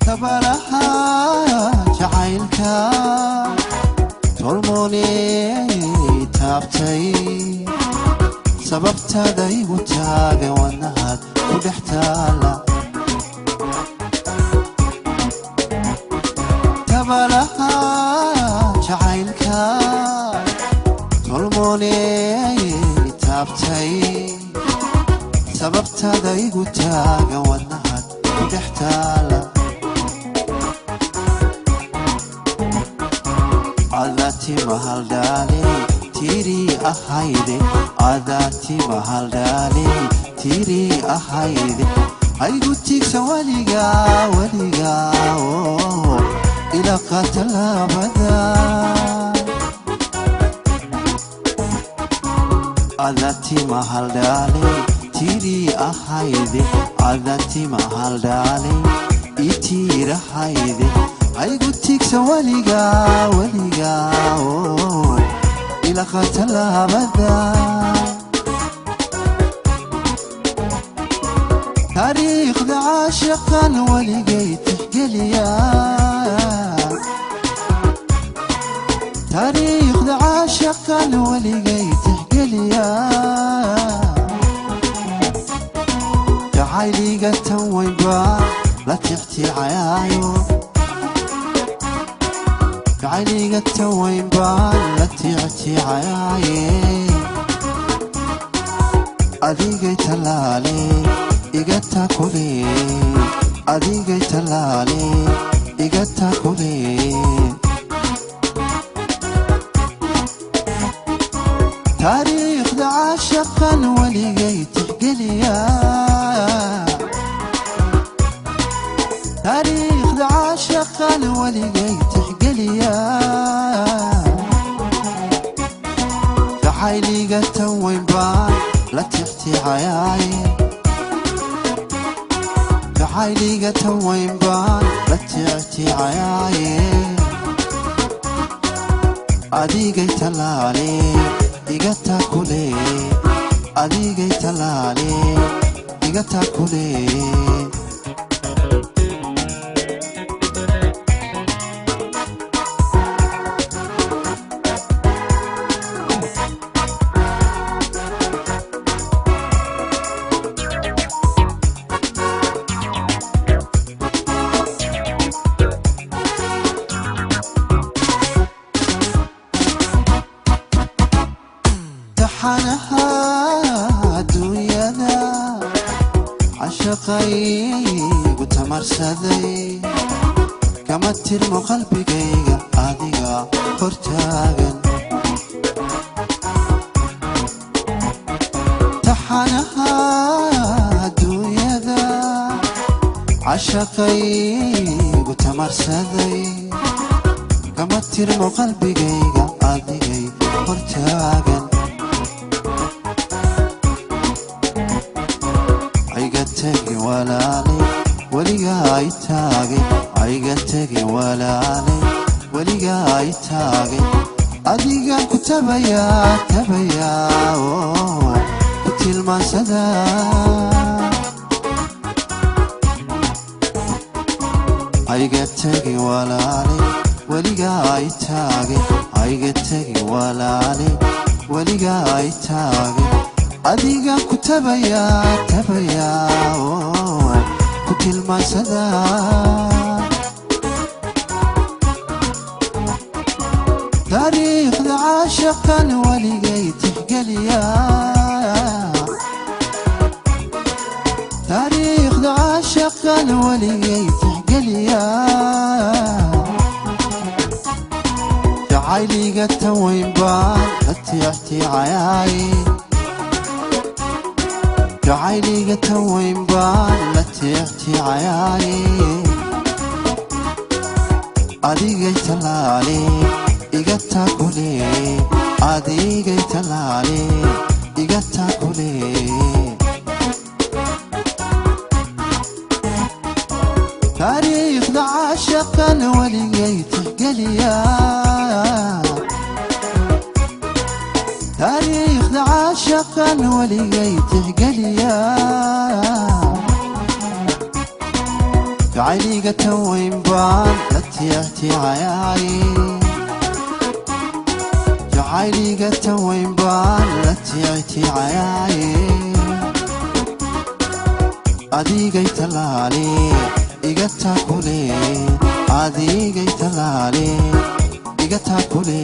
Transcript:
Tabaraha jacaylka tolmooney taabtay, sababtaada igu taagan wadnahaad ku dhex taala. Tabaraha jacaylka tolmooney taabtay, sababtaada igu taagan wadnahaad ku dhex taala. Adaati mahaldhaale tirii ahayde, adaati mahaldhaale tirii ahayde, haygu tiigsan weliga weliga oo ila qatalaabada. Adaati mahaldhaale tirii ahayde, adaati mahaldhaale itiirahayde, haygu tiigsan weliga weliga oo ila qatalaabada. Taariikhda caashiqan weligay tixgeliya, taariikhda caashiqan weligay tixgeliya, jacayliga tan weynba la tixtiicayaayo, jacayliga tan weyn baan la tiictiicayaaye. Adigay tallaale iga takule, adigay tallaale iga takule. Taariikhda caashaqan weligay tixgeliya, taariikhda caashaqan weligay tixgeliya, jacayliga tan weyn baan la tixtiicayaaye, jacayliga tan weyn baan la tiictiicayaaye. Adigay tallaale iga takule, adigay tallaale iga takule. Taxanaha adduunyada cashaqaygu tamarsaday, kama tirmo qalbigayga adiga hortaagan. Taxanaha adduunyada cashaqaygu tamarsaday, kama tirmo qalbigayga adigay hortaagan. Ayga tegi walaale weliga ay taage, ayga tegi walaale weliga ay taage, adigaan ku tabayaa tabayaa oo ku tilmaansada. Ayga tegi walaale weliga ay taage, ayga tegi walaale weliga ay taage, Adiga ku tabaya tabaya oo ku tilmaansada. Taariikhda caashaqan weligay tixgeliya, taariikhda caashaqan weligay tixgeliya. Jacayliga tan weyn baan la tiictiicayaay, jacayliga tan weyn baan la tiictiicayaay. Adigay tallaale iga taakule, adigay tallaale iga taakule. Taariikhda caashaqan weligay tixgeliya, taariikhda caashaqan weligay tixgeliya. Jacayliga tan weyn baan la tiictiicayaay, jacayliga tan weyn baan la tiictiicayaay. Adigay tallaale iga taakule, adigay tallaale iga taakule.